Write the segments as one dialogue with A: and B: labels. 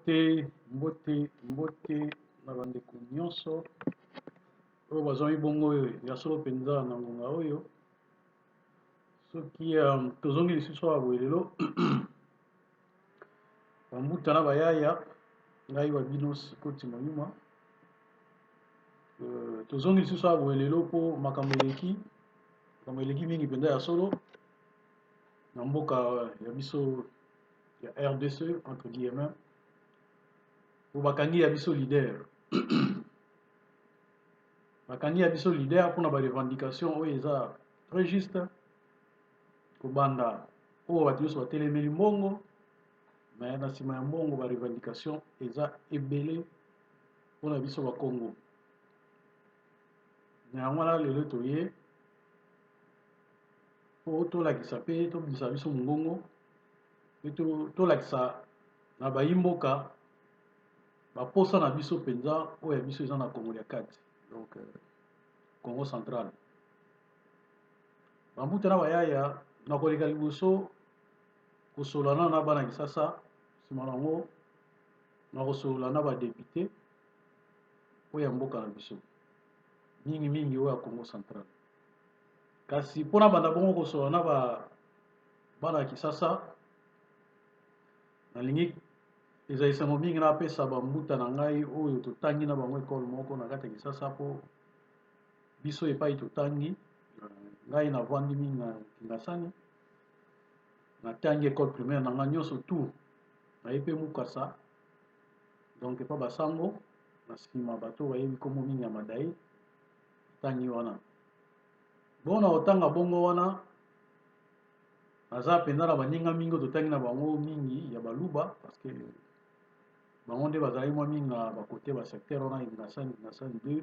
A: Mbote, mbote, mbote na bandeko nyonso oyo bazwami bongo oyo ya solo mpenza na ngonga oyo. Soki tozongi lisusu awa boye lelo, bambuta na bayaya, ngai wa bino Sikoti Mayuma, tozongi lisusu awa boye lelo mpo makambo eleki, makambo eleki mingi mpenza ya solo na mboka ya biso ya RDC, entre guillemets, po bakangi ya biso leader, bakangi ya biso leader mpona ba revendication oyo eza très juste, kobanda oyo bato nyonso batelemeli mbongo, mais na nsima ya mbongo ba revendication eza ebele mpona biso bakongo. Na yango wana lelo toye mpo tolakisa mpe tobimisa biso mongongo mpe tolakisa na bayimboka baposa na biso mpenza oyo ya biso eza na Congo ya kati, donc Congo central. Bambuta na bayaya, na koleka liboso kosolola na bana Kisasa, nsima nango na kosolola na badéputé oyo ya mboka na biso, mingimingi oyo ya Congo central. Kasi mpona banda bongo kosolola na bana ya Kisasa, nalingi eza esengo mingi napesa bambuta na ngai oyo totangi na bango ekole moko na kati ya Kisasa, mpo biso epai totangi, ngai navandi mingi na Kingasani, natangi école primaire na ngai nyonso tout naye mpe Mukasa, donc epa basango na nsima bato bayebi nkombo mingi ya Madai, tangi wana. Bongo na kotanga bongo wana, naza mpenza na baninga mingi oyo totangi na bango, mingi ya Baluba, parce que bango nde bazalaki mwa mingi na bakote basecteur wana, Kingasani, Kingasani 2,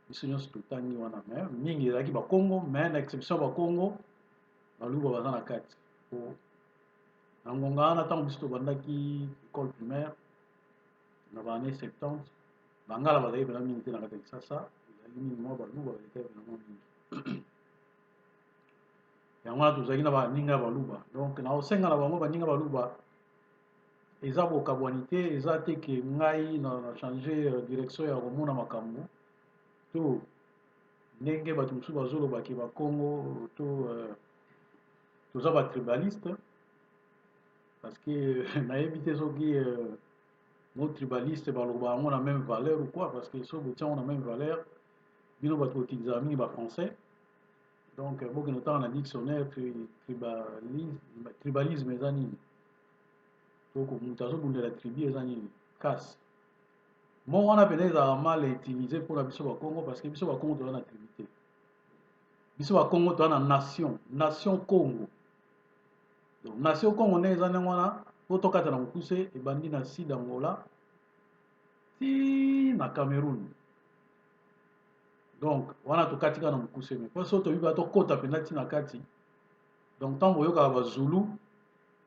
A: biso nyonso totangi wana. Mais mingi ezalaki Bakongo, mais na exception ya Bakongo, Baluba baza na kati. Po na ngonga wana, ntango biso tobandaki école primaire na baannée 70, Bangala bazalaki mpena mingi te na kati ya Kisasa, ezalaki mingi mwa Baluba bazalaki mpena mwa mingi. Yango wana tozalaki na baninga ya Baluba. Donc na kosenga na bango, baninga Baluba, eza bokabwani te, eza te ke ngai na change direction ya komona makambo to ndenge bato mosusu bazolobaki Bakongo to toza batribaliste, parce que nayebi te soki mo tribaliste baloba yango na même valeur ou quoi, parce que soki botia yango na même valeur, bino bato boutilisaka mingi bafrançais. Donc bokende otanga na dictionnaire tribalisme eza nini, to moto azobundela tribu eza nini. Kasi mo wana mpenza ezalaka mal utilisé mpona biso Bakongo, parce que biso Bakongo toza na tribu te. Biso Bakongo toza na nation, nation Congo. Donc nation Congo nde eza ndenge wana, po tokata na mokuse, ebandi na sud Angola ti na Cameroun. Donc wana tokati kaka na mokuse, mais mpo so toyebi tokota mpenza ntina kati. Donc ntango boyokaka Bazulu,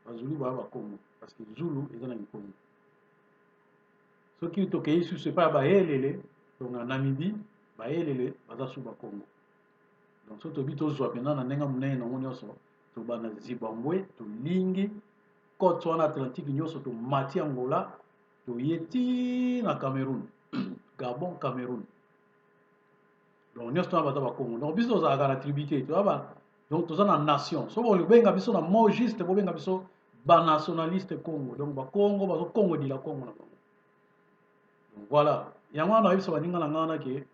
A: Bazulu baya Bakongo, parce que Zulu eza na Kikongo. Soki tokei susu epai ya Bahelele, donc na Namibie, Bahelele baza su Bakongo. Donc soki toyebi tozwa mpenza na ndenge monene nango nyonso, tobanda Zimbabwe, tolingi côte wana Atlantique nyonso, tomati Angola, toye ti na Cameroun, Gabon, Cameroun. Donc nyonso tona baza Bakongo. Donc biso tozalaka na tribu te, toza ba, donc toza na nation. So bobenga biso na mot juste, bobenga biso banationaliste Congo, donc Bakongo bazokongodila Congo na bango. Donc voilà, yango wana nayebisa baninga na ngai wana ke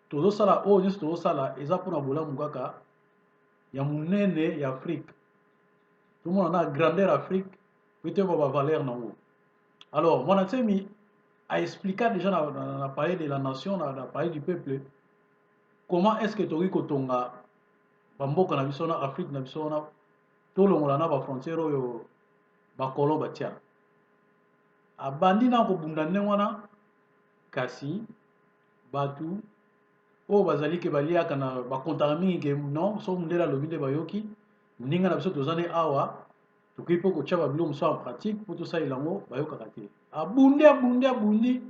A: tozosala oyo nyonso tozosala eza mpona bolamu kaka ya monene ya Afrique, tomona na grandeur Afrique po toyeba bavaleur nango. Alors Mwana Nsemi aexplika déjà na palais de la nation, na palais du peuple, comment est ce que tokoki kotonga bamboka na biso na Afrique na biso wana, tolongola na bafrontière oyo bakolo batia. Abandi na kobunda ndenge wana, kasi bato oyo bazali ke baliaka na bakontaka mingi ke non, so mondele alobi nde bayoki. Moninga na biso toza ne awa, tokoki mpe kotia babilo mosusu en pratique mpo tosalela yango, bayokaka te. Abundi, abundi, abundi,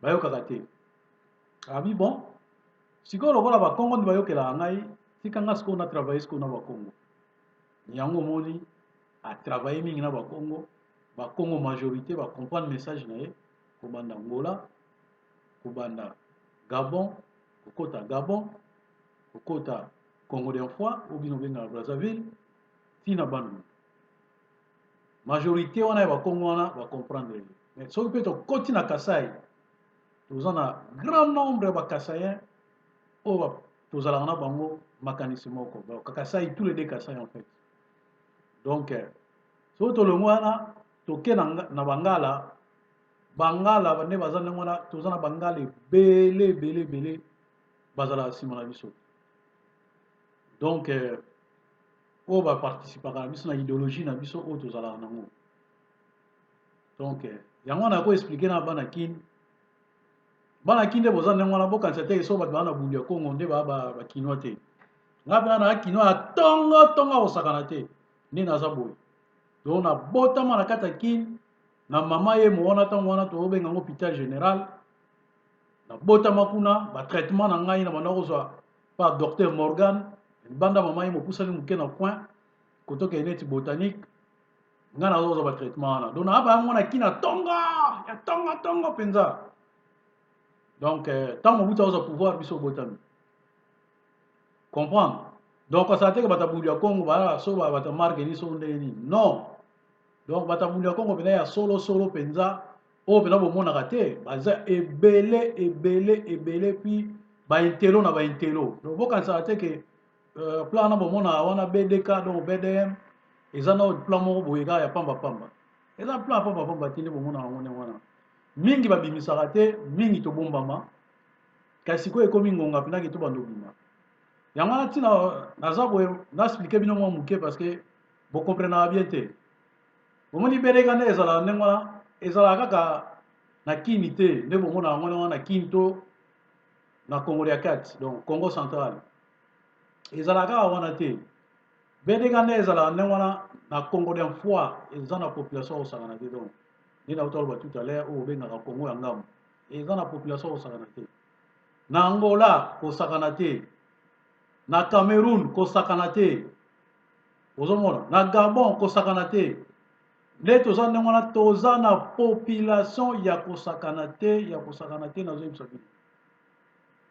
A: bayokaka te. Abi bon, sikoyo lokola Bakongo nde bayokelaka ngai, tika nga sikoyo na travaille sikoyo na Bakongo. Yango omoni atravaille mingi na Bakongo. Bakongo majorité bacomprendre message na ye, kobanda Angola, kobanda Gabon, kokota Gabon, kokota Congo d'infoi oyo bino obengaka Brazzaville, ntina Bandundu. Majorité wana ya Bakongo wana bacomprendre ye. Mais soki mpe tokoti na Kasai, toza na grand nombre ya Bakasaïens oyo tozalaka na bango makanisi moko. Kasai, tous les deux Kasai en fait. Donc soki tolongo wana, toke na Bangala. Bangala nde baza ndenge wana. Toza na Bangala ebele ebele ebele, bazalaka nsima na biso. Donc oyo baparticipaka na biso na idéologie na biso oyo tozalaka nango. Donc yango wana nakoexpliquer na bana Kini. Bana Kini nde boza ndenge wana. Bokanisa te so bato baa na Bundu ya Kongo nde baa Bakinois te. Nga mpena na Kinois ya ntongo ntongo, akosakana te nde naza boye. Donc nabotama na kati ya Kini, na mama ye mo wana. Ntango wana tozobenga yango hôpital général. Nabotama kuna, batraitement na ngai na banda kozwa par docteur Morgan. Libanda mama ye mopusani moke na coin kotokende neti botanique, ngai nazozwa batraitement wana. Donc naa baya mwana Kini tonga ya tonga tongo mpenza. Donc ntango Mobutu azwa pouvoir, biso obotami, comprendre. Donc asala teke bato ya Bundu ya Kongo baya so bato ya marke nini, so ndenge nini, non. Donc bato ya Bundu ya Kongo mpenza ya solosolo mpenza, oyo mpenza bomonaka te, baza ebele ebele ebele. Puis baintello na baintello. Donc bokanisaka te ke plan wana bomonaka wana BDK, donc BDM, eza na plan moko boye kaka ya pambapamba. Eza plan ya pambapamba te nde bomonaka yango ndenge wana. Mingi babimisaka te, mingi tobombama. Kasi sikoyo ekomi ngonga mpendaki tobanda obima. Yango wana ntina naza boye, naexpliquer bino mwa moke parce que bokomprenaka bien te. Bomoni, BDK nde ezalaka ndenge wana. Ezalaka kaka na Kini te nde bomona yango ndenge wana na Kini to na Congo ya kati, donc Congo Central. Ezalaka kaka wana te. BDK nde ezalaka ndenge wana na Congo d'infoi, eza na population akosakana te. Donc nde nauta loba tout à l'heure, oyo obengaka Congo ya ngambo, eza na population akosakana te. Na Angola kosakana te, na Cameroun kosakana te, ozomona na Gabon kosakana te. Nde toza ndenge wana, toza na population ya kosakana te, ya kosakana te. Nazoyebisa bino,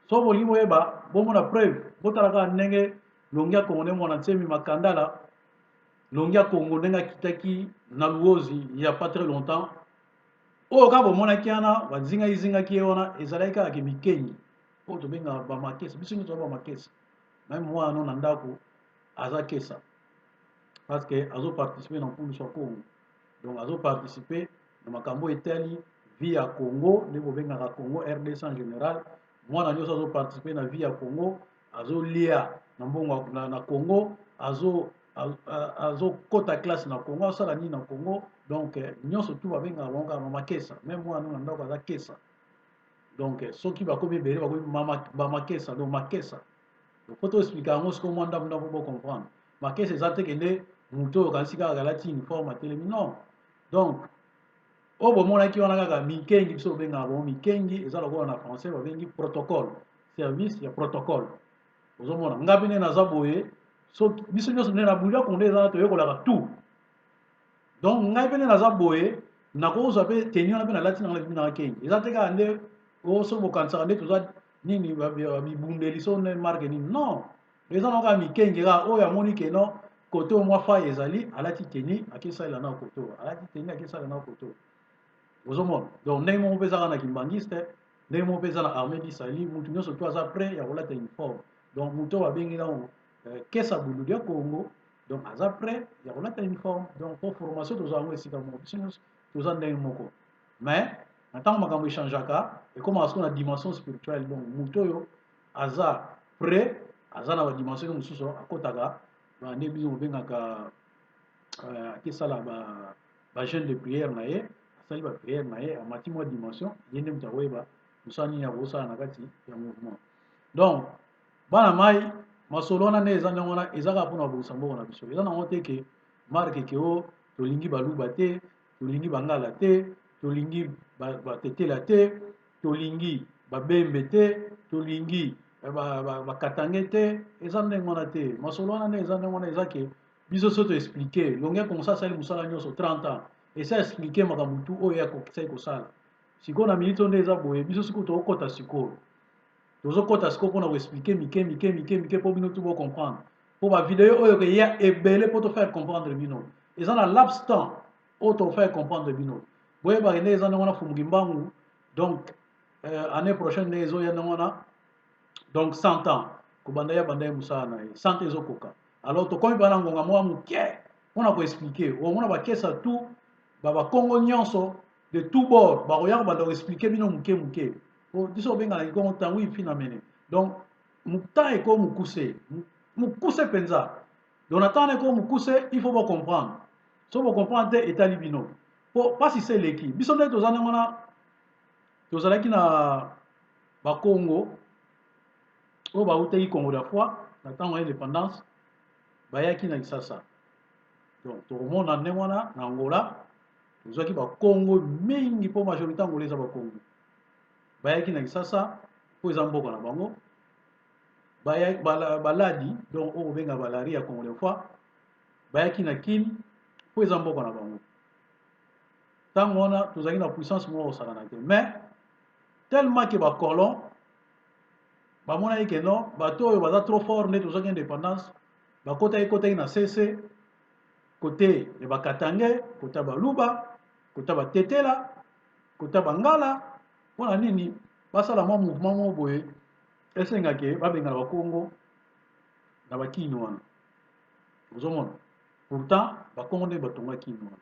A: so bolingi boyeba, bomona preuve, botala kaka ndenge Longi ya Kongo, nde Mwana Nsemi Makandala, Longi ya Kongo, ndenge akitaki na Luozi il y a pas très longtemps. Oyo kaka bomonaki wana, bazingaki zingaki ye wana, ezalaki kaka ke mikengi oyo tobengaka bamakesa. Biso nyonso bamakesa. Même mwana no na ndako aza kesa parce que azoparticiper na mpulusu ya Congo. Donc azoparticiper na makambo etali vie ya Congo, nde bobengaka Congo RDC en général. Mwana nyonso azoparticiper na vie ya Congo, azolia na mbongo na Congo, azokɔta classe na Congo, asala nini na Congo. Donc nyonso tu babengaka bango kaka mamakesa. Même mwana na ndako aza kesa. Donc soki bakomi ebele, bakomi bamakesa. Donc makesa, po toexpliquer yango sikoyo mwa ndambo ndambo, bocomprendre. Makesa eza te kende moto oyo okanisi kaka alati uniforme atelemi, non. Donc oyo bomonaki wana kaka mikengi, biso tobengaka bango mikengi. Eza lokola na français babengi protocole, service ya protocole. Ozomona nga mpe nde naza boye. So biso nyonso nde na Bundu ya Kongo eza toyekolaka tout. Donc ngai mpe nde naza boye, nakozwa mpe tenue wana mpe nalati nanga nanga kengi. Eza te kaka nde soki bokanisaka nde toza nini, bibundeli so nde marke nini, non. Eza na kaka mikenge kaka oyo amoni ke non, kote oyo mwa fai ezali, alati tenue, akesalela na kote oyo, alati tenue, akesalela na kote oyo. Ozomona, donc ndenge moko mpe ezaka na kimbangiste, ndenge moko mpe eza na Armée du Salut. Mutu nyonso to aza prêt ya kolata uniforme. Donc mutu oyo babengi nango kesa Bundu ya Congo, donc aza prêt ya kolata uniforme. Donc po formation tozwa yango esika moko, biso nyonso toza ndenge moko. Mais na ntango makambo echangeaka, ekomaka sikoyo na dimension spirituelle. Donc mutu oyo aza prêt, aza na badimension mosusu, akɔtaka nde biso bobengaka akesala bajeûne de prière na ye, asali baprière na ye, amati mwa dimension. Ye nde moto akoyeba mosala nini akosala na kati ya mouvement. Donc bana mai, masolo wana nde eza ndenge wana. Eza kaka mpona kobongisa mboka na biso. Eza nango te ke marke ke o tolingi Baluba te, tolingi Bangala te, tolingi Batetela te, tolingi Babembe te, tolingi Bakatange te. Eza ndenge wana te. Masolo wana nde eza ndenge wana. Eza ke biso so toexpliquer Longi Kongo asali mosala nyonso 30 ans. Esi expliquer makambo tu oyo akokisaki kosala. Sikoyo na minute oyo nde eza boye, biso sikoyo tokokɔta sikoyo. Tozokɔta sikoyo mpona koexpliquer mike mike mike mike mpo bino tu bocomprendre. Mpo bavideo oyo koya ebele mpo tofaire comprendre bino. Eza na laps temps oyo tofaire comprendre bino. Boyebaka nde eza ndenge wana Fumu Kimbangu. Donc année prochaine nde ezoya ndenge wana. Donc 100 ans kobanda ya banda ye mosala na ye, 100 ans ezokoka. Alors tokomi mpa na ngonga moko moke mpona koexpliquer. Omona bakesa tu bakongo nyonso de tout bord bakoya kobanda koexpliquer bino moke moke. Po biso obengana kikongo ntango ifina mene. Donc temps eko mokuse mokuse mpenza. Donc na temps eko mokuse, il faut bocomprendre. So bocomprendre te, etali bino. Po mpasi se eleki biso nde toza ndenge wana. Tozalaki na Bakongo oyo bautaki Congo da foi na ntango ya indépendance, bayaki na Kisasa. Donc tokomona ndenge wana na Angola tozwaki Bakongo mingi, mpo majorité Angola eza Bakongo. Bayaki na Kisasa mpo eza mboka na bango. Baladi, donc oyo kobenga balari ya Congo de foi, bayaki na Kine mpo eza mboka na bango. Ntango wana tozalaki na puissance moko kosakana te, mais tellement ke bacolon bamonaki ke non, bato oyo baza trop fort, nde tozwaki indépendance. Bakotaki kotaki na sese kote ya Bakatange, kota Baluba, kota Batetela, kota Bangala. Mpona nini? Basala mwa mouvement moko boye esengaki babengana Bakongo na bakini wana. Ozomona, pourtant Bakongo nde batonga Kini wana.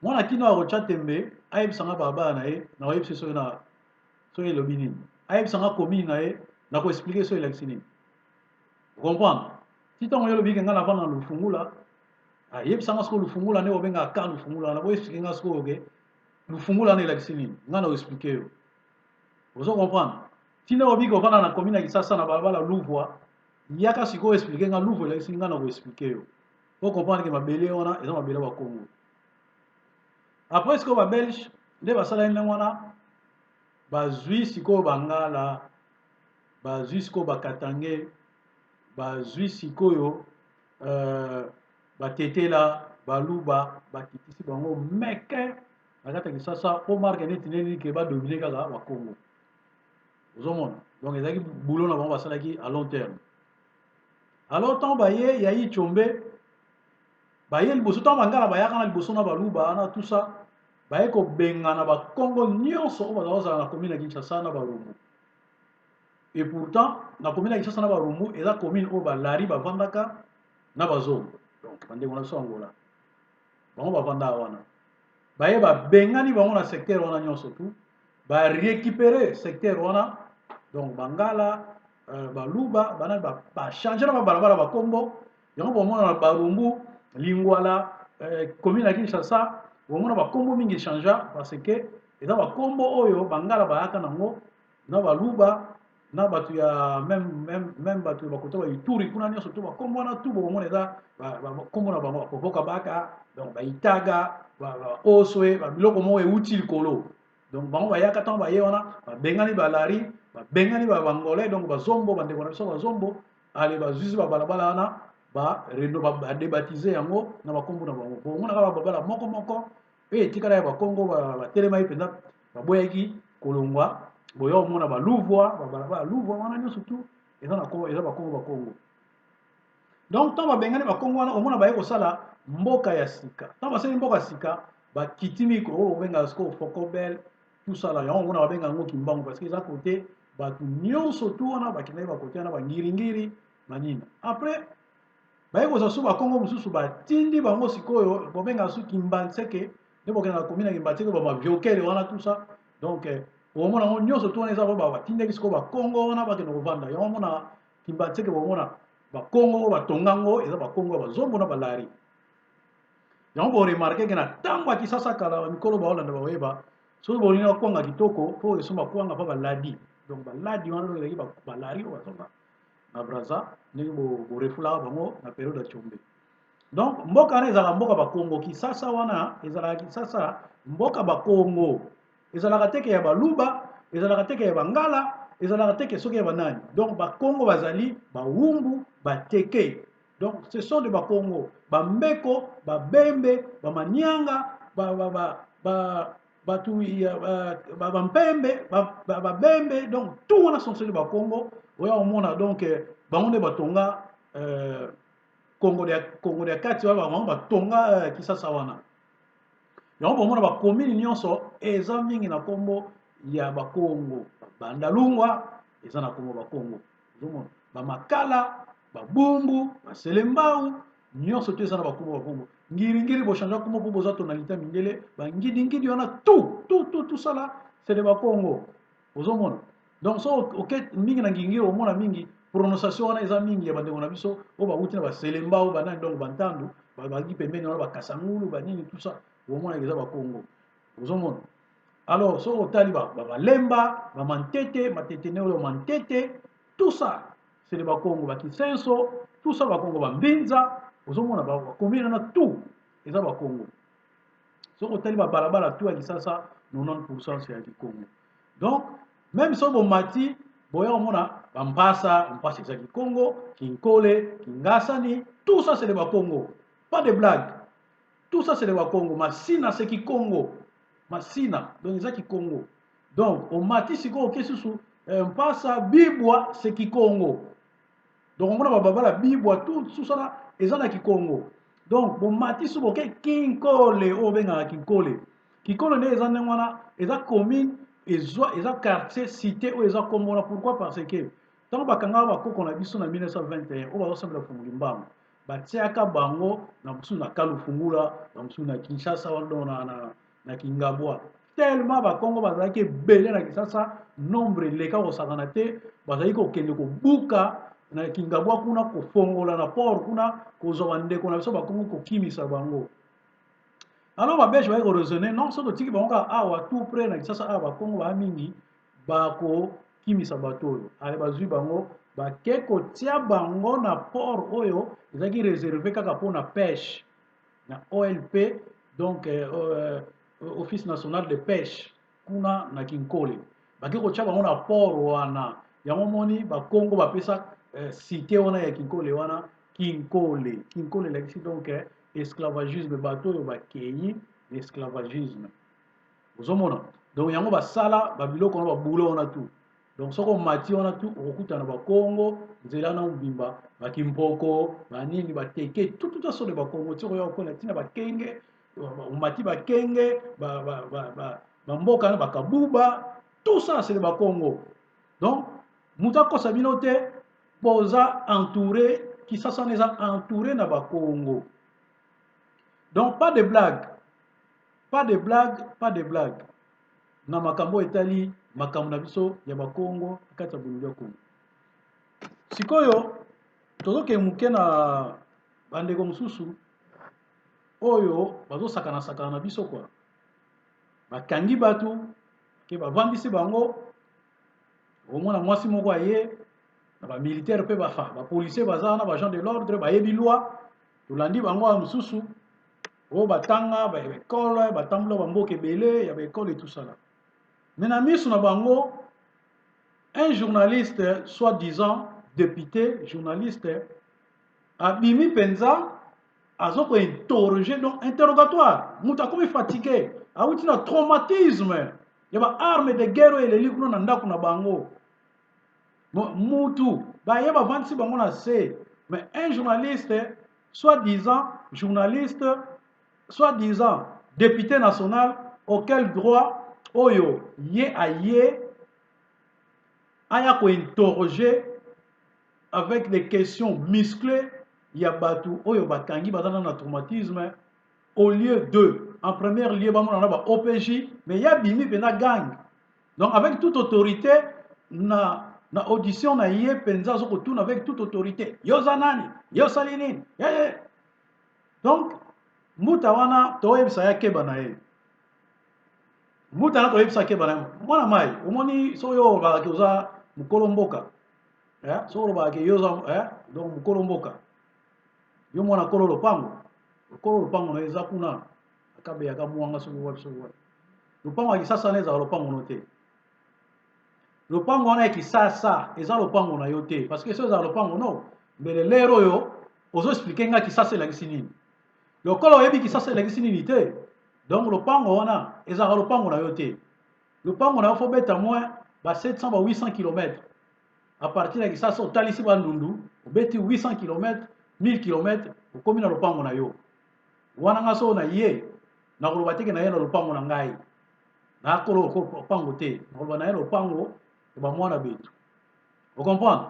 A: Mwana Kino akotya tembe, ayebisanga balabala na ye, na koyebisa soki na soki elobi nini. Ayebisanga commune na ye, na koexpliquer soki elakisi nini. Comprendre ti ntango ye olobi ke ngai navanda na Lufungula, ayebisanga sikoyo Lufungula nde babengaka ka Lufungula wana. Boexpliquer nga sikoyo ke Lufungula wana elakisi nini, ngai na koexpliquer yo. Ozo comprendre? Ntina obiki ovanda na commune ya Kisasa na balabala Luvwa, yaka sikoyo expliquer nga Luvwa elakisi, ngai na koexpliquer yo po comprendre ke mabele wana eza mabele ya Bakongo. Après sikoyo Babelge nde basalaki ndenge wana, bazwi sikoyo Bangala, bazwi sikoyo Bakatange, bazwi sikoyo Batetela, Baluba, bakitisi bango meke na kati ya Kisasa mpo marke neti nini ke badominer kaka Bakongo. Ozomona, donc ezalaki boulot na bango basalaki à long terme. Alors ntango baye yayi Tshombe, baye liboso, ntango Bangala bayaka na liboso na Baluba wana, tout ça, baye kobengana Bakongo nyonso oyo bazala kozala na commune ya Kinshasa na Barumbu. Et pourtant na commune ya Kinshasa na Barumbu eza commune oyo Balari bavandaka na Bazombo. Donc bandeko na biso Angola, bango bavandaka wana. Baye babengani bango na secteur wana nyonso tu, barécupérer secteur wana. Donc Bangala, Baluba, banani, bachanger na babalabala bakombo yango. Bomona na Barumbu, Lingwala, commune ya Kinshasa, bomona bakombo mingi echanger parce que eza bakombo oyo Bangala bayaka nango na Baluba na bato ya même bato bakota Baituri kuna nyonso to bakombo wana tu. Bokomona eza bakombo na bango, bapopoka baka, donc baitaga, baoswe, babiloko moko euti likolo. Donc bango bayaka, ntango baye wana, babengani Balari, babengani Bangolais, donc Bazombo, bandeko na biso Bazombo. Ale bazwisi babalabala wana, badébaptiser yango na bakombo na bango. Bomonaka bababala moko moko mpe etikala ya Bakongo batelemaki mpenza, baboyaki kolongwa. Boya omona Baluvwa, babalabala Luvwa wana nyonso tu eza na eza Bakongo, Bakongo. Donc ntango babengani Bakongo wana, omona baye kosala mboka ya sika. Ntango basali mboka ya sika, bakiti mikro oyo obengaka sikoyo Focobel, tosala yango. Omona babenga yango Kimbangu parce que eza kote bato nyonso tu wana bakendaki, bakote wana bangiringiri banini. Après baye kozwa su Bakongo mosusu, batindi bango sikoyo, bobengaka su Kimbanseke, nde bokenda na commune ya Kimbanseke, bamaviokele wana, tout ça. Donc omona yango nyonso tu wana eza po batindaki sikoyo Bakongo wana bakende kovanda yango. Omona Kimbanseke, bomona Bakongo oyo batonga yango eza Bakongo ya Bazombo na Balari. Yango boremarquer ke na ntango ya Kisasa kala, bamikolo baolanda bakoyeba, soki bolingi bakwanga kitoko mpo esomba kwanga mpo baladi. Donc baladi wana ezalaki balari oyo bazonga na Braza, ndenge borefulaka bango na période ya Tshombe. Donc mboka wana ezalaka mboka Bakongo. Kisasa wana ezalaka Kisasa mboka Bakongo, ezalaka teke ya Baluba, ezalaka teke ya Bangala, ezalaka teke soki ya banani. Donc Bakongo bazali Bawumbu, Bateke. Donc ce sont de Bakongo, Bambeko, Babembe, Bamanianga. ba bato ya bampembe, babembe, donc tout wana sont bakongo. Oya omona, donc bango nde batonga Kongo ya kati wana, bango batonga Kisasa wana. Yango bomona bacommune nyonso eza mingi na nkombo ya bakongo. Bandalungwa eza na nkombo bakongo, ozomona bamakala, babumbu, baselembau, nyonso to eza na bakombo bakongo. Ngiringiri bochange kombo mpo boza tonalité mindele, bangidingidi wana, tout, tout, tout, tout ça là, c'est de bakongo, ozomona. Donc so oke mingi na Ngingiri, omona mingi prononciation wana eza mingi ya bandeko na biso oyo bawuti na baselembao, banani, donc bantandu bazalaki pembeni wana, bakasangulu, banini, tout ça, omona eza bakongo, ozomona. Alors so otali balemba, bamantete, matete ne oyo mantete, tout ça c'est de bakongo, bakisenso, tout ça bakongo, bambinza, ozomona bacommune wana tout eza bakongo. Soki otali babalabala tout ya Kisasa, 90 % c'est ya kikongo. Donc même so bomati, boya komona bampasa, mpasa eza kikongo, kinkole, kingasani, tout ça c'est de bakongo, pas de blague, tout ça c'est de bakongo. Masina c'est kikongo, Masina donc eza kikongo. Donc omati sikoyo, oke susu mpasa, Bibwa c'est kikongo. Donc omona bababala Bibwa, tout susana eza na kikongo. Donc bomati su, boke Kinkole, oyo obengaka Kinkole. Kinkole nde eza ndenge wana, eza commune, ezwa eza quartier, cité oyo eza kombo wana. Pourquoi? Parce que ntango bakangaka bakoko na biso na 1921, oyo bazosambela funguli mbango, batiaka bango na mosusu na Kalufungula, na mosusu na Kinshasa wana, donc na Kingabwa. Tellement bakongo bazalaki ebele na Kisasa, nombre eleka kosakana te, bazalaki kokende kobuka na Kingabwa kuna, kofongola na port kuna, kozwa bandeko na biso bakongo, kokimisa bango. Alors babelge bayaki koraisonner: non, so totiki bango kaka awa tout près na Kisasa awa, bakongo baya mingi, bakokimisa bato oyo. Ale bazwi bango, bake kotia bango na port oyo ezalaki réservé kaka mpona pêche, na OLP, donc Office national de pêche, kuna na Kinkole. Bake kotia bango na port wana. Yango moni bakongo bapesa cité wana ya Kinkole wana Kinkole. Kinkole elakisi donc esclavagisme, bato oyo bakei na esclavagisme, ozomona. Donc yango basala babiloko wana, babulo wana tu. Donc soki omati wana tu, okokutana bakongo nzela na mobimba, bakimpoko, banini, bateke, tututa solo bakongo ti okoya kokola ntina bakenge. Omati bakenge, bamboka na bakabuba, tout ça c'est bakongo. Donc moto akosa bino te, boza entouré, Kisasa wana eza entouré na bakongo. Donc pas de blague, pas de blague, pas de blague na makambo etali makambo na biso ya bakongo na kati ya bololo ya Kongo. Sikoyo tozokende moke na bandeko mosusu oyo bazosakana-sakana na biso kwa bakangi bato ke bavandisi bango. Omona mwasi moko aye na bamilitaire mpe bafa bapolicier, baza wana, baagent de l'ordre, bayebi loi. Tolandi bango ya mosusu oyo batanga baekole, batambola bamboka ebele ya baekole etusala, mais na miso na bango, un journaliste, soi-disant député journaliste, abimi mpenza, aza kointerroger, donc interrogatoire. Moto akomi fatigué, awuti na traumatisme ya baarme de guerre oyo eleli kuna na ndako na bango. Mutu baye bavandisi bango na se, mais un journaliste, soi-disant journaliste, soi-disant député national, auquel droit oyo ye aye aya kointerroger avec des questions musclées ya bato oyo bakangi, baza na traumatisme, au lieu de en premier lieu bamona na ba OPJ? Mais ya bimi mpenza gang, donc avec toute autorité na audition na ye mpenza, aza kotuna avec toute autorité: yo oza nani? Yo osali nini? Yeah. Donc mbuta wana toyebisa ye keba na ye. Mbuta wana toyebisa keba na ye. Mwana mai, omoni, soki oyo olobaka oza mokolo mboka, soki olobaka yo oza donc mokolo mboka, yo mwana kolo lopango, kolo lopango na yo eza kuna akabeyaka mwanga, soki wapi, soki wapi. Lopango ya Kisasa wana ezala lopango no te. Lopango wana ya Kisasa eza lopango na yo te, parce que so ezala lopango no, mbele lero oyo ozoexpliquer nga Kisasa elakisi nini. Lokola oyebi Kisasa elakisi nini te. Donc lopango wana ezalaka lopango na yo te. Lopango na yo faut beta moins ba 700 ba 800 km. À partir ya Kisasa otalisi Bandundu, obeti 800 km, 1000 km, okomi na lopango na yo. Wana nga so na ye, nakoloba te ke na ye na lopango na ngai. Nakolo lopango te, nakoloba na ye lopango ya ba mwana betu. Vous comprenez?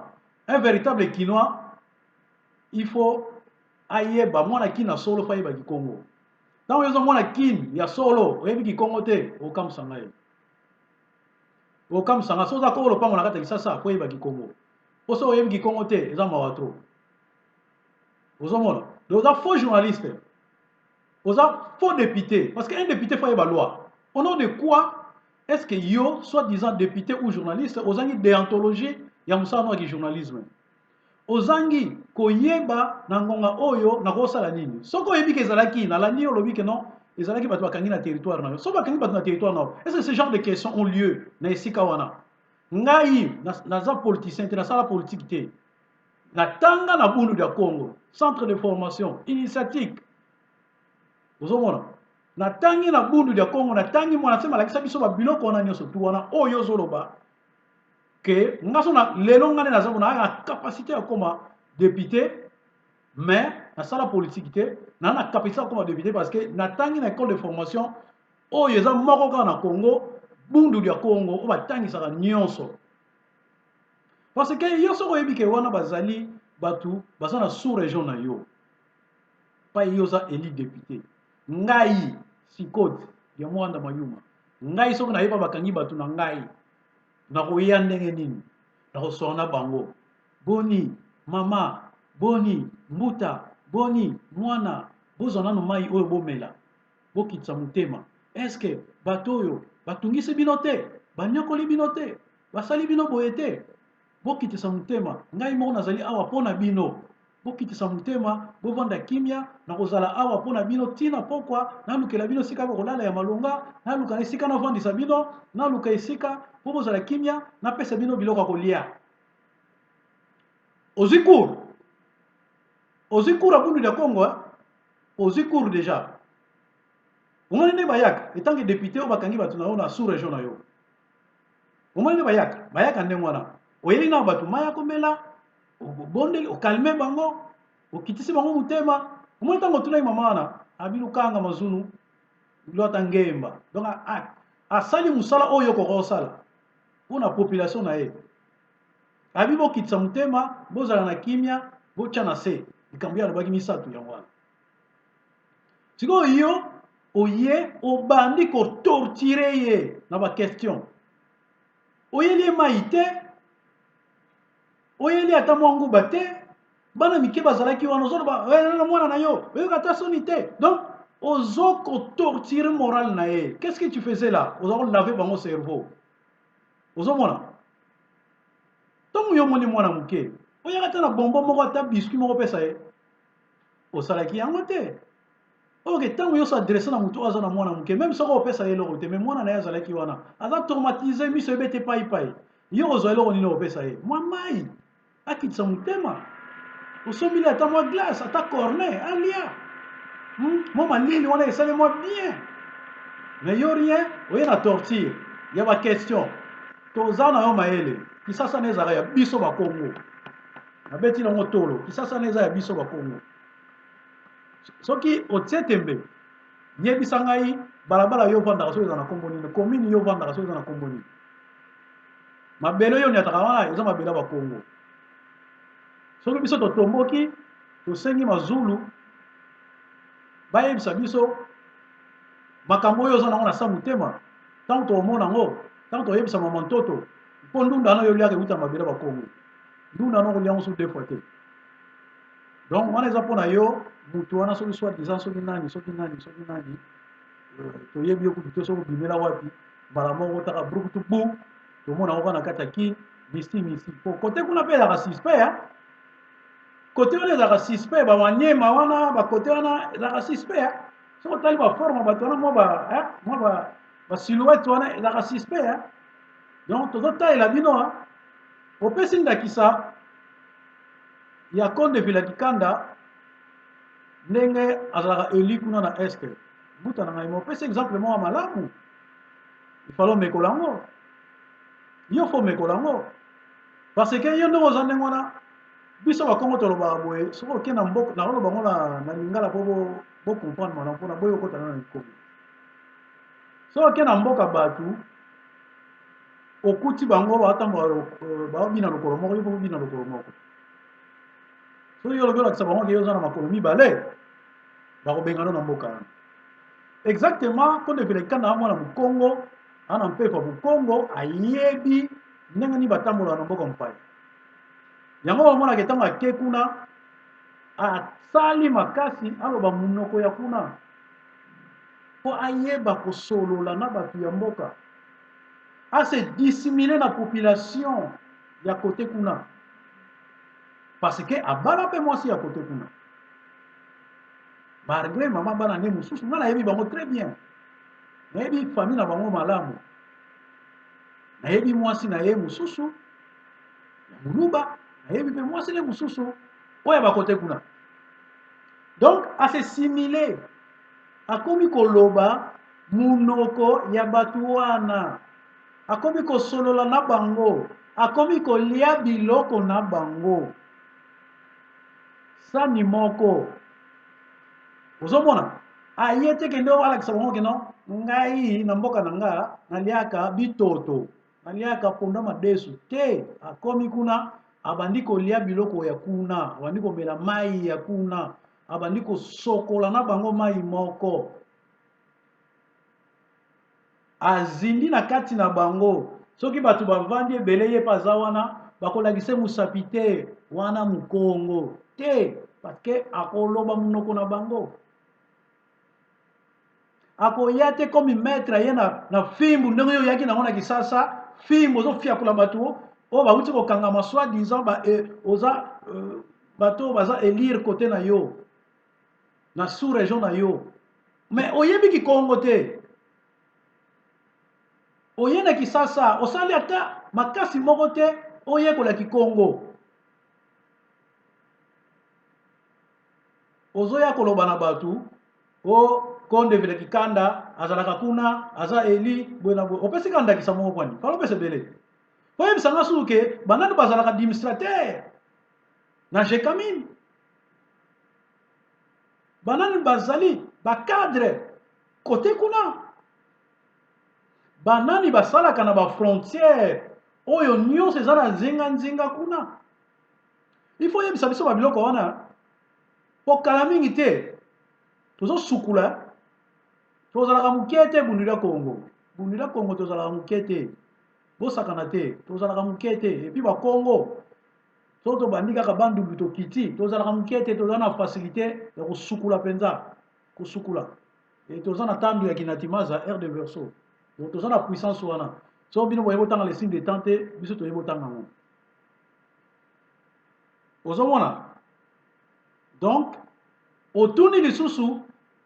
A: Un véritable Kinois, il faut ayeba mwana Kin ya solo, faut ayeba Kikongo. Ntango yo oza mwana Kin ya solo, oyebi Kikongo te, okamwisa ngai. Okamwisa ngai. So oza koko lopango na kati ya Kisasa, faut oyeba Kikongo. Po so oyebi Kikongo te, eza mawa trop. Ozomona? Donc oza faux journaliste. Oza faux député. Parce qu'un député faut ayeba loi. Au nom de quoi est-ce que yo, soi-disant député ou journaliste, ozangi déontologie ya mosala ya journalisme? Ozangi koyeba na ngonga oyo nakosala nini? Soki oyebi ke ezalaki, nalandi yo olobi ke non, ezalaki bato bakangi na territoire na yo. Soki bakangi bato na territoire na yo, est-ce que ce genre de questions ont lieu na esika wana? Ngai naza politicien te, nasala politique te. Natanga na Bundu ya Congo, centre de formation initiatique. Ozomona, natangi na Bundu ya Congo, natangi mwana se malakisa biso babiloko wana nyonso tu wana oyo ozoloba ke nga so na lelo nga nde naza na na capacité ya koma député, mais nasala politique te. Na capacité ya koma député parce que natangi na école de formation oyo eza moko kaka na Congo, Bundu ya Congo, oyo batangisaka nyonso. Parce que yo soki oyebi ke wana bazali bato baza na sous région na yo, pai yo oza élu député. Ngai Sikoti ya Mwanda Mayuma, ngai soki nayeba bakangi bato na ngai, nakoya ndenge nini? Nakoswana na bango: boni mama, boni mbuta, boni mwana, bozwa nano mai oyo bomela, bokitisa motema. Eske bato oyo batungisi bino te, banyokoli bino te, basali bino boye te? Bokitisa motema, ngai moko nazali awa mpo na bino. Bokitisa motema, bovanda kimia, nakozala awa mpo na bino ntina pokwa. Nalukela bino esika bokolala ya malonga, naluka esika navandisa bino, naluka esika mpo bozala kimia, napesa bino biloko ya kolia. Ozwi cours, ozwi cours ya Bundu ya Congo, ozwi cours déjà. Omoni nde bayaka etanke député oyo bakangi bato na yo na sous région na yo. Omoni nde bayaka, bayaka ndenge wana. Oyeli na bato mai ya komela, obondeli, ocalmer bango, okitisi bango motema. Omoni ntango otunaki mama wana, abilukanga mazunu lota ngemba. Donc asali mosala oyo okoka kosala mpona population na ye. Abi bokitisa motema, bozala na kimia, botya na se. Likambo ye alobaki misato yango wana. Sikoyo yo oye, obandi kotorturer ye na baquestion. Oyeli ye mai te, oyeli ata mwa nguba te. Bana mike bazalaki wana, ozoloba na mwana na yo, oyoka ata soni te. Donc ozo kotorturer moral na ye. Qu'est ce que tu faisais là? Oza kolaver bango cerveau. Ozomona, ntongo yo omoni mwana moke, oyaka ata na bombo moko, ata biscuit moko, opesa ye, osalaki yango te. Ok, ntango yo s'adresse na motu oyo aza na mwana moke, même soki opesa ye eloko te, mais mwana na ye azalaki wana, aza traumatisé, miso ebete paipai, yo kozwa eloko nini opesa ye? Mwa mai akitisa motema, osombili ata mwa glace, ata cornet alia, Mwa malili wana esali mwa bien. Mais yo rien, oye na torture ya baquestion. Toza na yo mayele. Kisasa na ezalaka ya biso Bakongo. Nabeti nango tolo, Kisasa na eza ya biso Bakongo. Soki otie tembe, yebisa ngai balabala yo ovandaka soki eza na nkombo nini, commune yo ovandaka soki eza na nkombo nini. Mabele oyo oniataka wana eza mabele ya Bakongo. Soki biso totomboki, tosengi mazulu bayebisa biso makambo oyo oza nango na sa motema. Ntango tokomona yango, ntango toyebisa mama ntoto, mpo ndunda wana oyo oliaka euta mabele ya Bakongo, ndunda wana okolia yango su deux fois te. Donc wana eza mpona yo mutu wana, soki soit disant soki nani, soki nani, soki nani, toyebi yo kutu te. Soki obimela wapi, mbala moko taka brukutu bu, tomona yango kaka na kati ya Kini misi misi. Po kote kuna mpe ezalaka suspect. Kote wana ezalaka suspect, bamanyema wana, bakote wana ezalaka suspect. Soki otali baforme bato wana, mwa basilhouette wana ezalaka suspect. Donc tozotalela bino. Opesi ndakisa ya Konde Vila Kikanda, ndenge azalaka élu kuna na Est. Mbuta na ngai, mais opesi exemple moko ya malamu. Il fallait omekola yango. Yo faut omekola yango. Parce que yo ndenge oza ndenge wana, biso bakongo tolobaka boye, soki oke na mboka, nakoloba yango na lingala mpo bo comprendre malamu, mpo na boye okota na likongo. Soki oke na mboka bato, okuti bango batambola, baobina lokolo moko, yo mpo obina lokolo moko. Soki yo olobi olakisa bango ke yo oza na makolo mibale, bakobengana na mboka wana. Exactement, Konde Vilekanda na mwana Mukongo, ana mpefa Mukongo, ayebi ndenge nini batambolaka na mboka mopaya. Yango bamonaka ntango ake kuna, asali makasi aloba monoko ya kuna mpo ayeba kosolola na bato ya mboka, ase dissimule na population ya kote kuna, parce que abala mpe mwasi ya kote kuna, malgré mama bana nde mosusu. Nga nayebi bango très bien, nayebi famille na bango malamu, nayebi mwasi na ye mosusu ya moluba, nayebi mpe mwasi ne mosusu oyo bakote kuna. Donc as'assimiler, akomi koloba munoko ya bato wana, akomi kosolola na bango, akomi kolia biloko na bango sani moko. Ozomona, aye te kende alakisa bango keno ngai na mboka na nga naliaka bitoto, naliaka ponda madesu te. Akomi kuna, abandi kolia biloko ya kuna, abandi komela mai ya kuna, abandi kosokola na bango mai moko, azindi na kati na bango. Soki bato bavandi ebele, ye mpe aza wana, bakolakisa mosapi te wana mokongo te, parce que akoloba monoko na bango. Akoya te comme maître aye na fimbu ndenge oyo oyaki nango na Kisasa, fimbu ozofiakula bato oyo bauti kokangama, soi disant ba, oza bato oyo baza élire kote na yo, na sous région na yo, mais oyebi kikongo te. Oye na Kisasa, osali ata makasi moko te oyekola kikongo. Ozoya koloba na bato o Konde Vile Kikanda azalaka kuna, aza eli boye na boye. Opesi kaka ndakisa moko kwani fala opesa ebele. Oyebisa nga susu ke banani bazalaka administrateur na Gécamines, banani bazali bacadre kote kuna, banani basalaka na bafrontière oyo nyonso eza na nzinga-nzinga kuna. Il faut oyebisa biso babiloko wana, po kala mingi te tozosukula. Tozalaka moke te. Bundula Kongo, bundula Kongo, tozalaka moke te, bosakana te, tozalaka moke te. Et puis bakongo, so tobandi kaka Bandundu, tokiti, tozalaka moke te, toza na facilité ya kosukula mpenza, kosukula. E toza na tandu ya kinatimaza, ère de Verseau, donc toza na puissance wana. So bino boyebi otanga le signe de temps te, biso toyebi otanga yango. Ozomona, donc otuni lisusu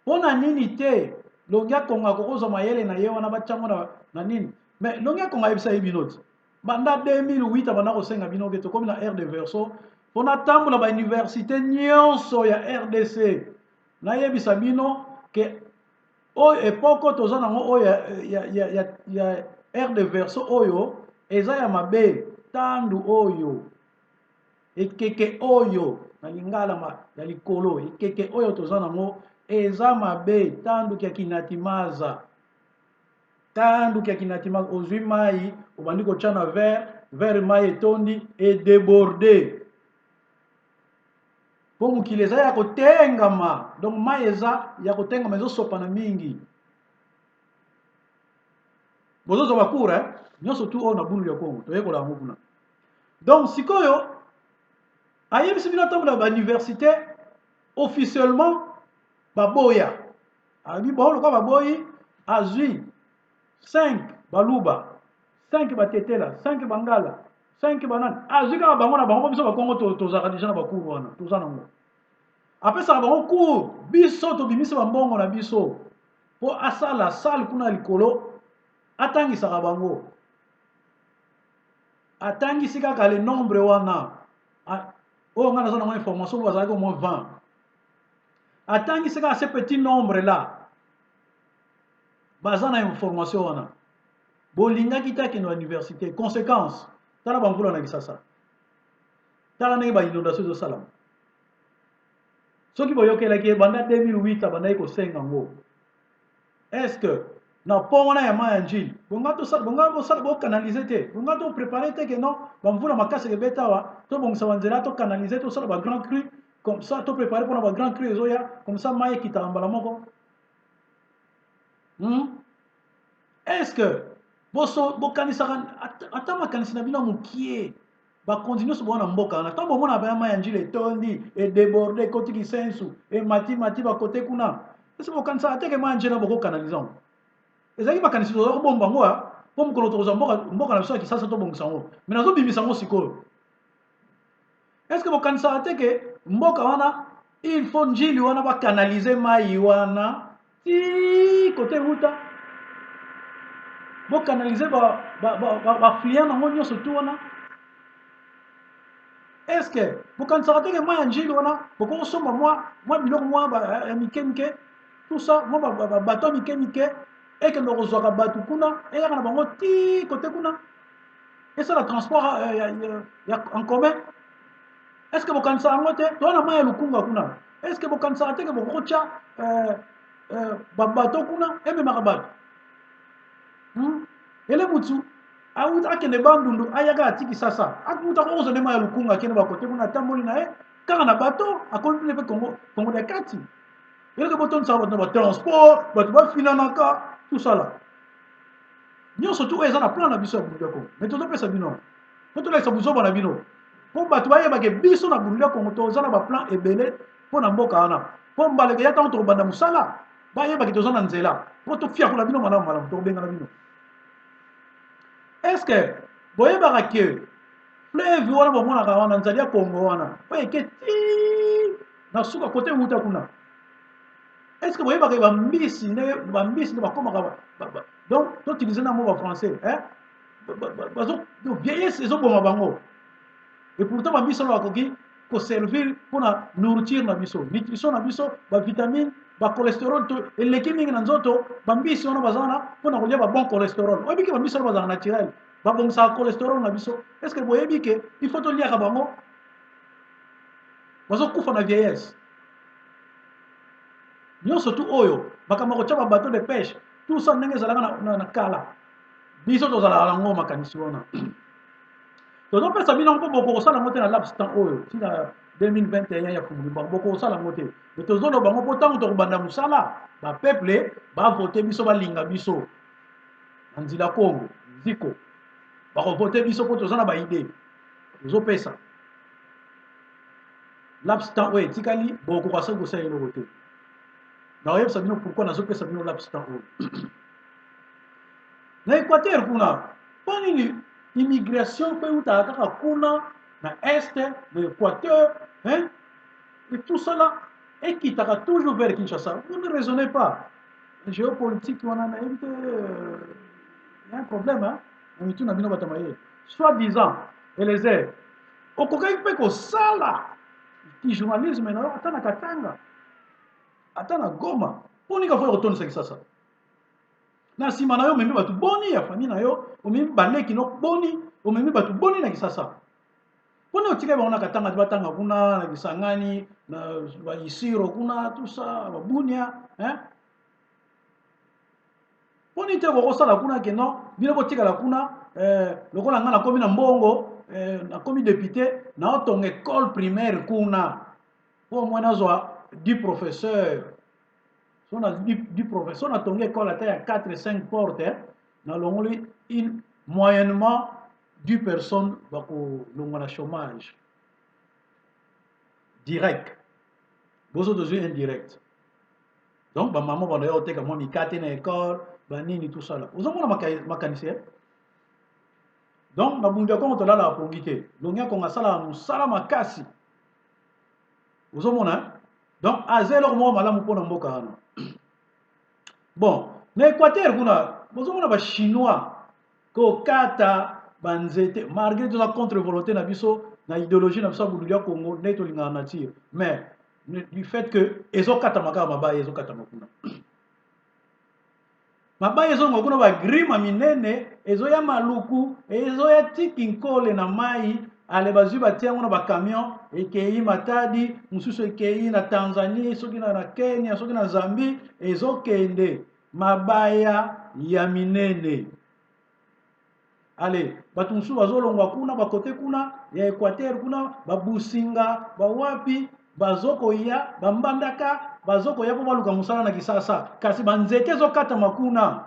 A: mpo na nini te Longi Akonga akokozwa mayele na ye wana, batyango na nini? Mais Longi Akonga ayebisa ye bino ti banda 2008, abanda kosenga bino ke tokomi na ère de Verseau, mpo natambola bauniversité nyonso ya RDC, nayebisa bino ke oyo époque toza nango oyo ya ère de Verseau, oyo eza ya mabe. Tandu oyo, ekeke oyo na lingala ya likolo, ekeke oyo toza nango eza mabe. Tanduki ya kinatimaza, tanduki ya kinatimaza. Ozwi mai, obandi kotya na verre, verre mai etondi, edéborde, mpo mokili eza ya kotengama. Donc mai eza ya kotengama, ezosopana mingi. Bozozwa bacours nyonso tu oyo na Bundu ya Kongo, toyekola yango kuna. Donc sikoyo ayebisi bino ntango na bauniversité officiellement baboya. Alobi bon, lokola baboyi, azwi 5 baluba, 5 batetela, 5 bangala, 5 banani, azwi kaka bango na bango, mpo biso bakongo tozalaka déjà na bacours wana, toza nango. Apesaka bango cours, biso tobimisi bambongo na biso mpo asala salle kuna likolo, atangisaka bango. Atangisi kaka le nombre wana oyo ngai naza nango information, bazalaki au moins 20. Atangisi kaka ce petit nombre là. Baza na information wana. Bolingaki te akende na université. Conséquence, tala bamvula na Kisasa. Tala ndenge ba inondation ezosalama. Soki boyokelaki ye banda 2008 abandaki kosenga yango. Est-ce que na pont wana ya mai ya Ndjili bonga tosala bonga bosala bokanalize te bonga to préparer te que non bamvula makasi ekebeta awa tobongisa banzela tokanalize tosala ba grand cru comme ça to préparer mpona ba grand cru ezoya comme ça mai ekitaka mbala moko? Est-ce que boso bokanisaka ata makanisi na bino mokie? Bakonzi nyonso bowana mboka wana, ntango bomona baya mai ya Njili etondi, edéborde, ekoti Kisensu, emati mati bakote kuna, ese bokanisaka te ke mai ya Njili na bokokanalize yango? Ezalaki makanisi toza kobomba yango mpo mokolo tokozwa mboka, mboka na biso ya Kisasa, tobongisa yango. Me nazobimisa yango sikoyo. Est ce que bokanisaka te ke mboka wana, il faut Njili wana bakanalize mai wana ti kote euta, bokanalize bafluent nango nyonso tu wana? Est ce que bokanisaka te ke mai ya Njili wana bokokosomba mwa biloko mwa ya mike mike, tout ça, mwa babato ya mike mike ekende kozwaka bato kuna, eyaka na bango ti kote kuna, esala transport ya en commun? Est ce que bokanisaka yango te? Toza na mai ya Lukunga kuna. Est ce que bokanisaka te ke bokokotya babato kuna ememaka bato? Ele mutu awuta akende Bandundu, ayaka atiki Sasa, mutu akokozwa nde mai ya Lukunga, akende bakote kuna, atamboli na ye kaka na bato, akomi mpe Kongo ya kati. Eloko botondisaka bato na batransport, bato bafinanaka, tosala nyonso tu oyo eza na plan na biso ya Bundu ya Kongo. Mais tozopesa bino mpo tolakisa buzoba na bino, mpo bato bayebake biso na Bundu ya Kongo toza na baplan ebele mpo na mboka wana, mpo mbaleke ya ntango tokobanda mosala, bayebake toza na nzela mpo tofiakola bino malamu malamu, tokobengana bino. Est ce que boyebaka ke fleuve wana bomonaka wana, nzali ya Kongo wana oyo eke ti na suka kote wuta kuna, est ce que boyebaka bambisi nde bambisi nde bakomaka, donc toutilize na mo bafrançais, bazo vieillesse ezoboma bango? Et pourtant bambisi wana bakoki koservir mpona nourriture na biso, nutrition na biso, bavitamine, bacholestérol to eleki mingi na nzoto. Bambisi wana baza wana mpona kolia babon cholestérol. Oyebi ke bambisi wana bazalaka naturel, babongisaka cholestérol na biso? Est ce que boyebi ke il faut toliaka bango? Bazokufa na vieillesse nyonso tu oyo. Makambo ya kotia babateau de pêche, tout ça, ndenge ezalaka na kala, biso tozalaka nango makanisi wana. Tozopesa bino mpo bokokosala yango te na laps temps oyo ntina 2021 ya Fumulimbango, bokokosala yango te. Me tozoloba yango mpo ntango tokobanda mosala, bapeuple bavote biso, balinga biso na nzela Kongo nziko, bakovote biso mpo toza na baidées tozopesa. Laps temps oyo etikali, bokoka soki kosala eloko te. Nakoyebisa bino pourquoi nazopesa bino laps temps oyo. Na Équateur kuna, mpo nini immigration mpe eutaka kaka kuna na est de l'Équateur, hein? Et tout cela ekitaka toujours vers Kinshasa. Vous ne raisonnez pas géopolitique wana, nayebi te, y a un problème, hein? Na mitu na bino, bato mayele soit disant Elezer, okokaki mpe kosala ki journalisme na yo ata na Katanga, ata na Goma. Mpo nini kafoya kotondisa Kisasa? Na nsima na yo omemi bato boni ya famille na yo? Omemi baleki no boni? Omemi bato boni na Kisasa? Mponi otikali bango na Katanga te, batanga kuna na Kisangani, na baIsiro kuna, tout ça, baBunia, hein? Mponi te kokosala kuna ke non, bino botikala kuna, lokola ngai nakomi na mbongo, nakomi député, naotonga école primaire kuna mpo mwa nazwa du professeur, so na du professeur, natongi école ata ya 4 5 porte, nalongoli une moyennement 10 personnes, bakolongwa na chômage direct. Boso tozwi indirect. Donc bamama bando ya koteka mwa mikate na école, banini, tout ça là. Ozomona makanisi? Donc na Bundu ya Kongo tolalaka pongi te. Longi ya Kongo asalaka mosala makasi, ozomona? Donc aza eloko moko malamu mpona mboka wana. Bon, na Équateur kuna bozomona bachinois kokata banzete, malgré toza contre volonté na biso na idéologie na biso ya Bundu ya Kongo, nde tolingaka nature, mais du fait que ezokatama kaka, mabaya ezokatama kuna. Mabaya ezolongwa kuna ba grima minene ezoya Maluku, ezoya ti Kinkole na mayi, ale bazwi batie yango na ba camion ekeyi Matadi, mosusu ekeyi na Tanzanie, soki na Kenya, soki na Zambie, ezokende mabaya ya minene. Ale bato mosusu bazolongwa kuna bakote kuna ya Equateur kuna babusinga bawapi bazokoya bambandaka bazokoya mpo baluka mosala na Kisasa, kasi banzete ezokatama kuna.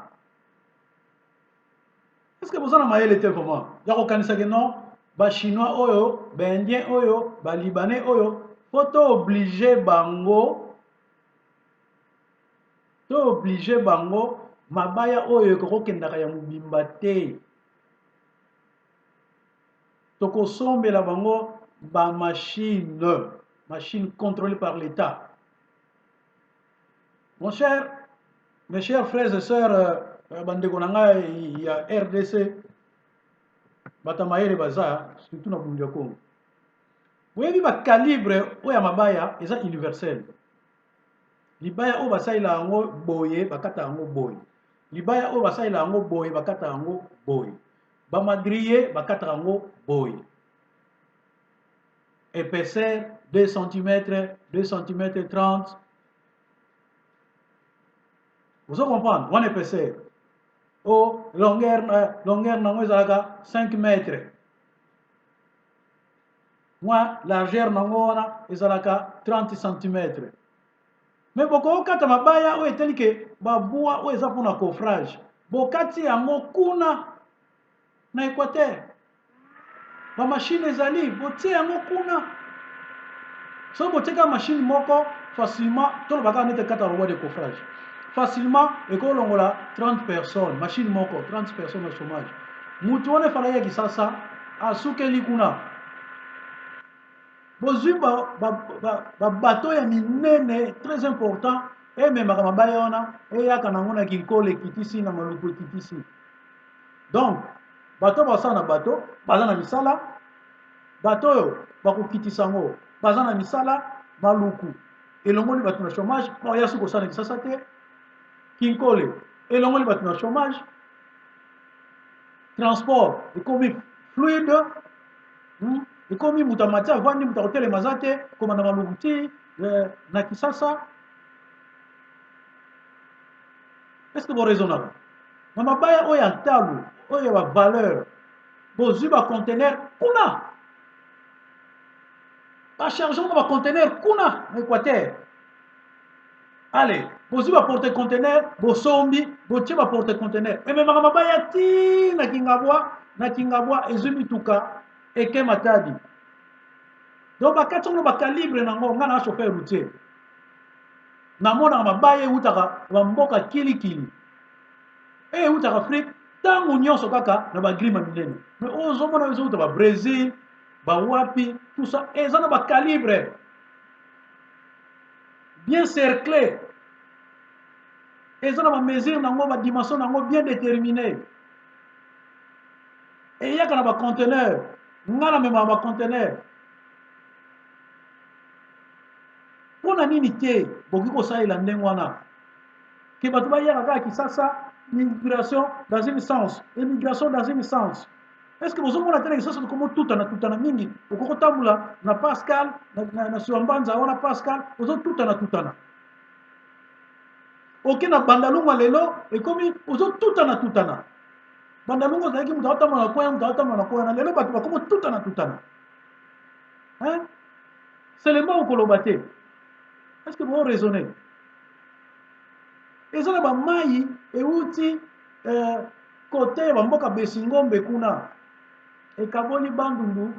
A: Est-ce que boza na mayele te vraiment ya kokanisa ke non, ba Chinois oyo, ba Indien oyo, ba Libanais oyo, po to oblige bango, to oblige bango mabaya oyo ekokokendaka ya mobimba te. Tokosombela bango ba machine, machine contrôlée par l'État. Mon cher, mes chers frères et sœurs, bandeko na ngai ya RDC, bato ya mayele baza surtout na Bundu ya Congo. Boyebi ba calibre oyo ya mabaya eza universel. Libaya oyo basalela yango boye, bakata yango boye. Libaya oyo basalela yango boye, bakata yango boye. Ba madrier bakata yango boye. Épaisseur 2 cm, 2 cm 30. Vous comprendre? Wana épaisseur. O longueur, longueur nango ezalaka 5 mètres. Mwa largeur nango wana ezalaka 30 cm. Mais bokokata mabaya oyo etali ke babwa oyo eza mpona coffrage, bokati yango kuna na Équateur. Bamashine ezali, botie yango kuna. Soki botieka machine moko facilement, tolobaka nete kata bois de coffrage facilement, ekolongola 30 personnes. Machine moko, 30 personnes na chômage. Mutu wana efala ya Kisasa asukeli kuna. Bozwi babato ya minene, très important, ememaka mabaya wana, eyaka nango na Kinkole, ekitisi na Maluku, ekitisi. Donc bato basala na bato baza na misala, bato oyo bakokitisa yango baza na misala. Maluku elongoli bato na chômage, baoya soki kosala na Kisasa te. Kinkole elongoli bato na chômage, transport ekomi fluide, Ekomi moto amati, avandi, moto akotelema aza te, komanda Maluku ti na Kisasa. Est ce que boraisonnaka na mabaya oyo ya ntalo, oyo ya bavaleur? Bozwi baconteneur kuna, bacharge ngo baconteneur kuna na Équateur. Ale bozwi baporte conteneur, bosombi, botie baporte conteneur, ememaka mabaya ti na Kingabwa. Na Kingabwa ezwi mituka, eke Matadi. Donc bakati yango bacalibre nango. Ngai na chauffeur routier, namonaka mabaya eutaka bamboka kilikili, e eutaka Afrique ntango nyonso kaka na bagrima minene. Mais oyo ozomona ezouta babrésil, bawapi, tout ça eza na bacalibre bien cerclé, eza na bamesure nango, badimension nango bien déterminé, eyaka na baconteneur. Nga namemaka baconteneur. Mpo na nini te bokoki kosalela ndenge wana ke bato bayaka kaka Kisasa? Migration dans une sens, immigration dans une sens. Est ce que bozomona te na Kisasa tokomotutana tutana mingi? Okoki kotambola na Pascal na Siwambanza wana, Pascal ozotutana tutana. Oke na Bandalungwa lelo, ekomi ozotutana tutana. Bandalungwa ozalaki moto aotambola na koya, moto aotambola na koya na lelo bato bakomotutana tutana, hein? Selema okoloba te. Est ce que bo raisonner? Eza na bamai euti kote ya bamboka Besingombe kuna, ekaboli Bandundu,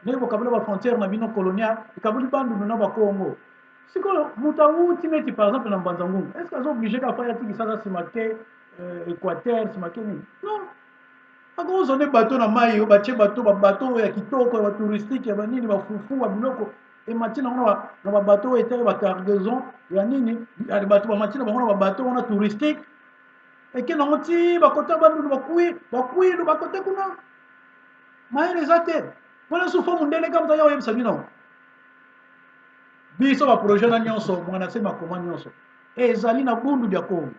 A: ndenge bokaboli bafrontière na bino colonial, ekaboli Bandundu na Bakongo. Sikoyo moto awuti neti par exemple na Mbanza Ngungu, est ce que aza obligé kaka ya ti Kisasa, nsima ke Équateur, nsima ke nini? Non, akozwa nde bato na mai oyo batie bato, babato oyo ya kitoko ya batouristique, ya banini, bafufu, babiloko emati nango na babato oyo etali bacargaison ya nini. Bato bamati na bango na babato wana touristique, eke nango ti bakota Bandundu, bakwi bakwilu, bakote kuna. Mayele eza te wana. Sufa mondele ka moto aya oyebisa bino. Biso baprojet na nyonso, mwana se makoma nyonso ezali na Bundu dia Kongo.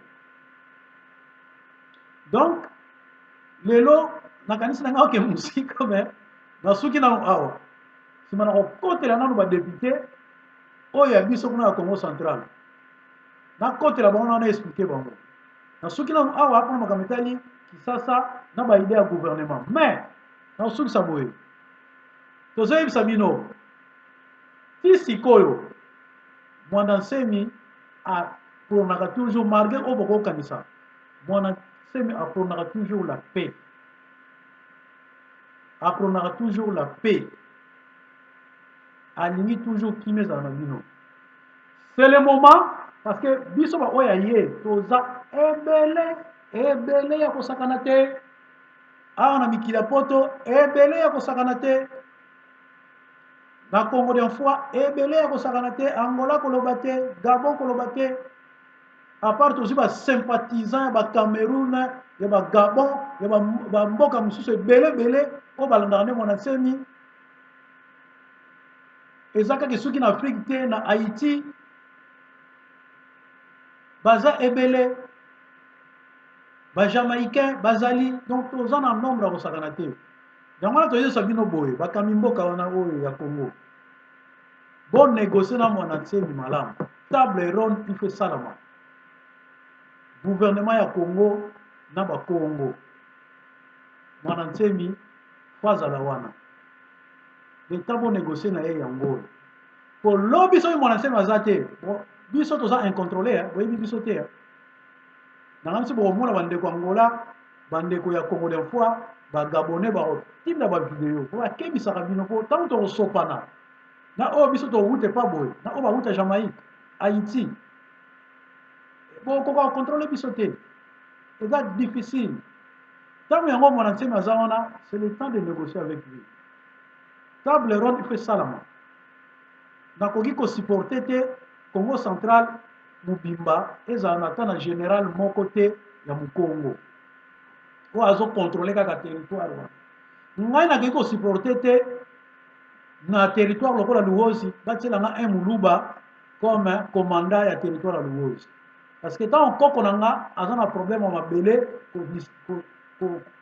A: Donc lelo nakanisi na ngai oke mosika, me nasuki nano awa. Nsima na kokotela nano badéputés oyo ya biso kuna ya Congo Central, nakotela bango nano, expliquer bango. Nasuki nano awa mpona makambo etali Kisasa na baidées ya gouvernement. Mais nakosukisa boye: tozoyebisa bino ti sikoyo, Mwanda Nsemi aprônaka toujours, malgré oyo bokokanisa, Mwanda Nsemi aprônaka toujours la paix, aprônaka toujours la paix, alingi toujours kimia ezala na bino. C'est le moment, parce que biso baoyo ya ye toza ebele ebele ya kosakana te awa na mikili ya Poto, ebele ya kosakana te na Congo des fois, ebele ya kosakana te Angola, koloba te Gabon, koloba te. À part tozwi basympathisant ya Bacameroun, ya Bagabon, ya bamboka mosusu ebele ebele oyo balandaka nde Mwana Nsemi. Eza kaka soki na Afrique te, na Haïti baza ebele, Bajamaïcain bazali. Donc toza na nombre ya kosakana te. Yango wana toyebisa bino boye: bakambi mboka wana oyo ya Congo, bonégocier na Mwana Nsemi malamu. Table ronde il faut esalama, gouvernement ya Congo na Bakongo. Mwana Nsemi faut azala wana leta, bonégocier na ye. Yango oyo po lobi soki Mwana Nsemi aza te, biso toza incontrôlé, boyebi biso te. Nanga biso bokomona bandeko Angola, bandeko ya Congo des fois, Bagabonais bakotinda bavidéo po bakebisaka bino, mpo ntango tokosopana na oyo biso towute pa boye, na oyo bawuta Jamaïque, Haïti, bokoka kocontrôler biso te, eza difficile. Ntango yango Mwana Nsemi aza wana, c'est le temps de négocier avec lui. Table ronde il faut esalama. Nakoki kosupporter te Congo Central mobimba ezala na ata na général moko te ya Mokongo oyo azocontrôler kaka territoire wana. Ngai nakoki kosupporter te na territoire lokola Luozi batielanga un Moluba comme commandant ya territoire ya Luozi, parce que ntango koko na nga aza na problème ya mabele,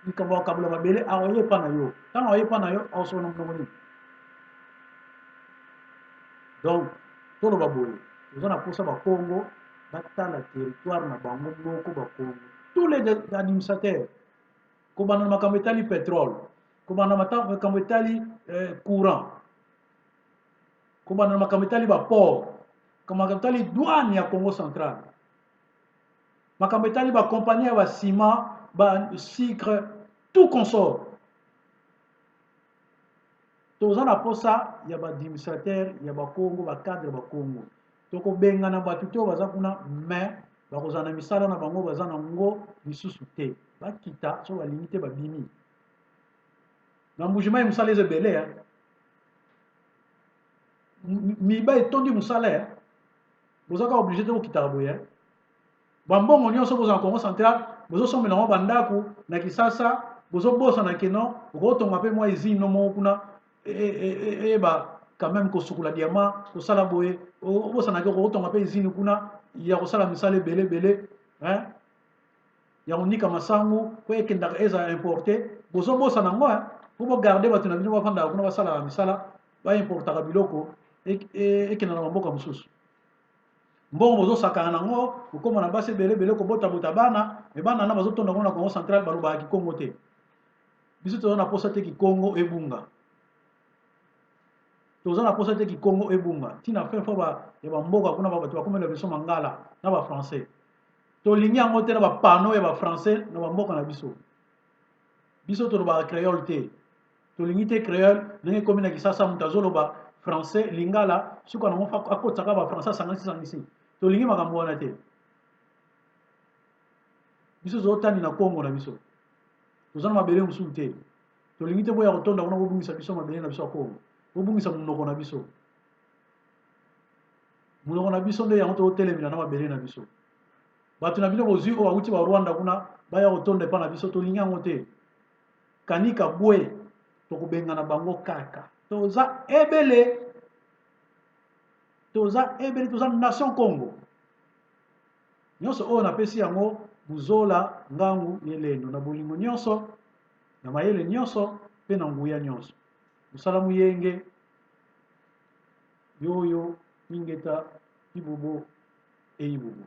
A: likambo ya kokabola mabele, akoyepa na yo. Ntango akoyepa na yo, akosoka na monoko nini? Donc toloba boye: toza na mposa Bakongo batala territoire na bango moko. Bakongo, tous les administrateurs, kobanda na makambo etali pétrole, kobanda na makambo etali courant, kobanda na makambo etali baport, makambo etali douane ya Congo Central, makambo etali bacompagnie ya baciment, basucre, tout consort, toza na posa ya baadministrateur ya Bakongo, bacadre Bakongo. Tokobengana bato te oyo baza kuna, mais bakozala na misala na bango baza nango lisusu te. Bakita so balingi te, babimi na Mbujimai. Mosala eza ebele, miba etondi mosala. Boza kaka obligé te kokitaka boye. Bambongo nyonso bozala Congo Central, bozosombela yango bandako na Kisasa, bozobosana keno okotonga mpe mwa usine moko kuna, eyeba quand même kosukola diamant, kosala boye. Obosanaki okotonga mpe usine kuna ya kosala misala ebele ebele ya konika masangu po ekendaka ezala importé. Bozobosana yango mpo bogarder bato na bino bafandaka kuna, basalaka misala, baimportaka biloko, ekenda na bamboka mosusu. Mbongo bozosakana nango, kokóma na basi ebele ebele, kobotabota bana, me bana na bazotonda ngo na Congo Central, balobaka kikongo te. Biso toza na posa te kikongo ebunga, toza na posa te kikongo ebunga. Ntina fin fo ya bamboka kuna, bato bakomela biso mangala na bafrançais, tolingi yango te na bapano ya bafrançais na bamboka na biso. Biso tolobaka créole te, tolingi te créole. Ndenge ekomi na Kisasa, moto azoloba français, lingala, suka nango akotisaka bafrançais, asangisi sangisi. Tolingi makambo wana te. Biso tozotani na Kongo na biso, toza na mabele mosusu te. Tolingi te boya kotonda kuna, bobungisa biso mabele na biso ya Kongo, bobungisa monoko na biso. Monoko na biso nde yango tozotelemela na mabele na biso. Bato na bino bozwi oyo bawuti ba Rwanda kuna, baya kotonda epa na biso, tolingi yango te. Kanika bwe, tokobengana bango kaka. Toza ebele, toza ebele, toza nation Congo. Nyonso oyo napesi yango Buzola ngangu ye lendo na bolingo nyonso, na mayele nyonso mpe na nguya nyonso. Mosala muyenge yoyo ingeta ibubo e ibubo.